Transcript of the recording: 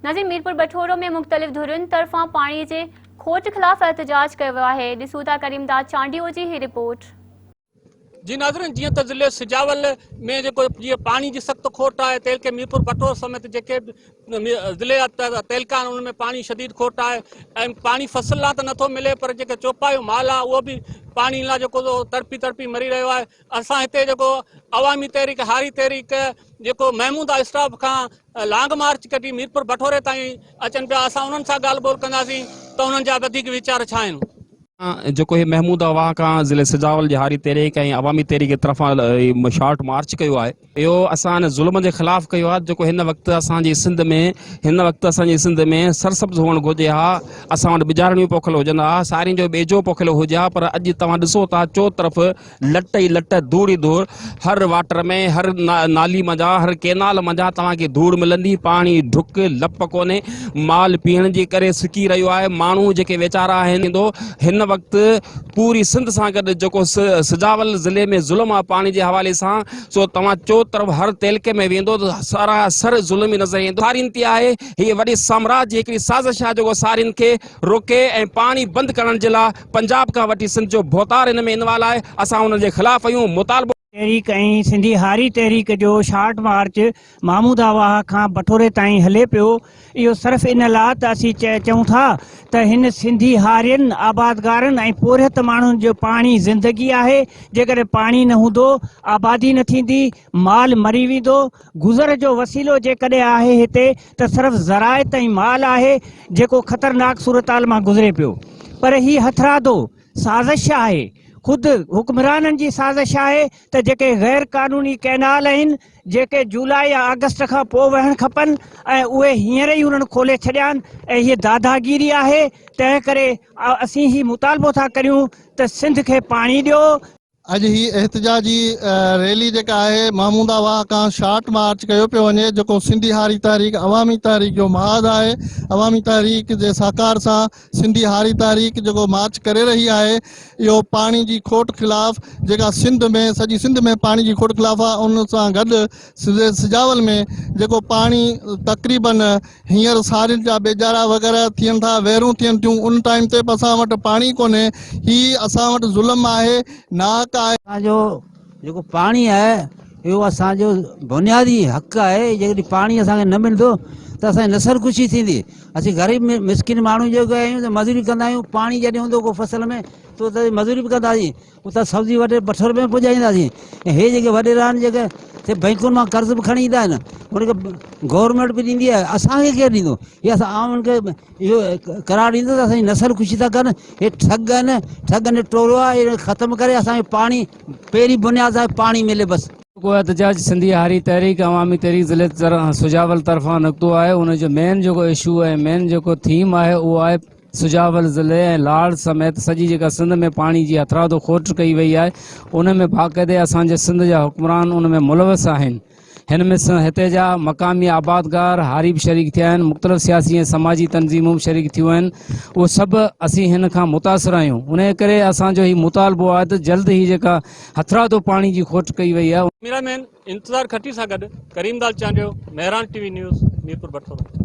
ناظرين ميرپور بٺورو ۾ مختلف ڌرين طرفان پاڻي جي کوٽ خلاف احتجاج ڪيو ويو آهي ڏسون ٿا ڪريم داد چانڊيو جي هي رپورٽ. جي ناظرين جيئن ته ضلعي سجاول ۾ جيڪو جيئن پاڻي جي سخت کوٽ آهي تعلقي ميرپور بٺورو سميت جيڪي به ضلعي جا تعلقا آهن انهن ۾ پاڻي شديد کوٽ آهي ۽ پاڻي فصل لاء ته نٿو ملي پر جيڪي چوپايو مال آهي اهو به پاڻي لاء جيڪو تڙپي تڙپي مري رهيو آهي اسان هتي جيڪو عوامي تحريڪ هاري تحريڪ جيڪو محمودا اسٽاپ کان لانگ مارچ ڪڍي ميرپور بٺوري تائين اچن پيا اسان انهن سان ڳالهه ٻولهه ڪنداسين ته انهن جا وڌيڪ ويچار ڇا آهن. جيڪو هي محمودا واهه کان ضلعي سجاول جي هاري تحريڪ ۽ عوامي تحريڪ جي طرفان هي شارٽ مارچ ڪيو آهي اهو اسان ان ظلم جي خلاف ڪيو آهي جيڪو هن وقت اسان جي سنڌ ۾ هن وقت اسان جي سنڌ ۾ سرسبز هئڻ گهرجي ها اسان وٽ ٻجارڻيون پوکيل هجن ها سارين جو ٻيجو پوکيل هجي ها پر اڄ توهان ڏسو ٿا چو طرف لٽ ئي لٽ، ڌوڙ ئي ڌوڙ، هر واٽر ۾، هر نالي منجهان، هر ڪينال منجهان توهان کي ڌوڙ ملندي، پاڻي ڍڪ، لپ ڪونهي، مال پيئڻ جي ڪري سڪي رهيو آهي، ماڻهو جيڪي ويچارا آهن، ٿيندو، هن وقت پوري سنڌ سان گڏ جيڪو سجاول ضلعي ۾ ظلم آهي پاڻي جي حوالي سان، سو توهان چو طرف هر تعلقي ۾ ويندو ته سراسر ظلم ئي نظر ايندو، سارين تي آهي، هيء وڏي سامراج جي هڪڙي سازش آهي جيڪو سارين کي روڪي ۽ پاڻي بند ڪرڻ جي لاء پنجاب کان وٺي سنڌ جو ڀوتار ان ۾ انوال آهي، اسان انهن جي خلاف آهيون، مطالبو. تحريڪ ۽ سنڌي هاري تحريڪ جو شارٽ مارچ محمودا واهه کان بٺوري تائين هلي پيو اهو صرف ان لا ته اسين چئون ٿا ته هن سنڌي هارين، آبادگارن ۽ پورهيت ماڻهن جو پاڻي زندگي آهي جيڪڏهن پاڻي نه هوندو آبادي نه ٿيندي مال مري ويندو گذر جو وسيلو جيڪڏهن آهي هتي ته صرف زراعت ۽ مال آهي جيڪو خطرناڪ صورتحال مان گذري پيو پر هي هٿرادو سازش آهي خود حڪمرانن جي سازش آهي ته جيڪي غير قانوني ڪئنال آهن جيڪي جولاء يا آگسٽ کان پوء وهڻ کپن ۽ اهي هينئر ئي انهن کولي ڇڏيا آهن ۽ هي داداگيري آهي تنهن ڪري اسين هي مطالبو ٿا ڪريون ته سنڌ کي پاڻي ڏيو. اڄ هي احتجاجي ريلي جيڪا آهي محمودا واهه کان شارٽ مارچ ڪيو پيو وڃي جيڪو سنڌي هاري تحريڪ عوامي تحريڪ جو محاذ آهي عوامي تحريڪ جي سهڪار سان سنڌي هاري تحريڪ جيڪو مارچ ڪري رهي آهي اهو پاڻي جي کوٽ خلاف جيڪا سنڌ ۾ سڄي سنڌ ۾ پاڻي جي کوٽ خلاف آهي ان سان گڏ سجاول ۾ جيڪو پاڻي تقريبن هينئر سارين جا ٻيجارا وغيره ٿين ٿا، ويرون ٿين ٿيون، ان ٽائيم تي به اسان وٽ پاڻي ڪونهي، هي اسان وٽ ظلم آهي، ناحق آهي. اسان جو جيڪو پاڻي آهي اهو اسان جو بنيادي حق آهي، جيڪڏهن پاڻي اسان کي نه ملندو ته اسان جي نسل ڪشي ٿيندي، اسين غريب مسڪين ماڻهو جيڪي آهيون ته مزوري ڪندا آهيون، پاڻي جڏهن هوندو ڪو فصل ۾ ته اتي مزوري به ڪنداسين، اتان سبزي وڍي بٺر ۾ پڄائينداسين ۽ هي جيڪي وڏيرا آهن جيڪي سي بئنڪن مان قرض به کڻي ايندا آهن ان کي گورنمينٽ به ڏيندي آهي اسان کي ڪير ڏيندو هي اسان عام ان کي اهو قرار ڏيندو ته اسان جي نسل ڪشي ٿا ڪن هي ٺڳ آهن ٺڳن جو ٽولو آهي ان کي ختم ڪري اسان کي پاڻي پهرين بنياد آهي پاڻي ملي بس. جيڪو احتجاج سنڌي هاري تحريڪ عوامي تحريڪ ضلعي سجاول طرفان نڪتو آهي ان جو مين جيڪو اشو ۽ مين جيڪو ٿيم آهي اهو آهي سجاول ضلعي ۽ لاڙ سميت سڄي جيڪا سنڌ ۾ پاڻي جي هٿرادو کوٽ ڪئي وئي آهي ان ۾ باقاعدي اسان جي سنڌ جا حڪمران ان ۾ ملوث آهن هن ۾ هتي جا مقامي آبادگار هاري به شريڪ ٿيا آهن مختلف سياسي ۽ سماجي تنظيمون به شريڪ ٿيون آهن اهو سڀ اسين هن کان متاثر آهيون ان ڪري اسان جو هي مطالبو آهي ته جلد هي جيڪا هٿرادو پاڻي جي کوٽ ڪئي وئي آهي. ڪئميرا مين انتظار کٽي سان گڏ Karim Dal Chandio, Mehran T V news, Mirpur Bathoro.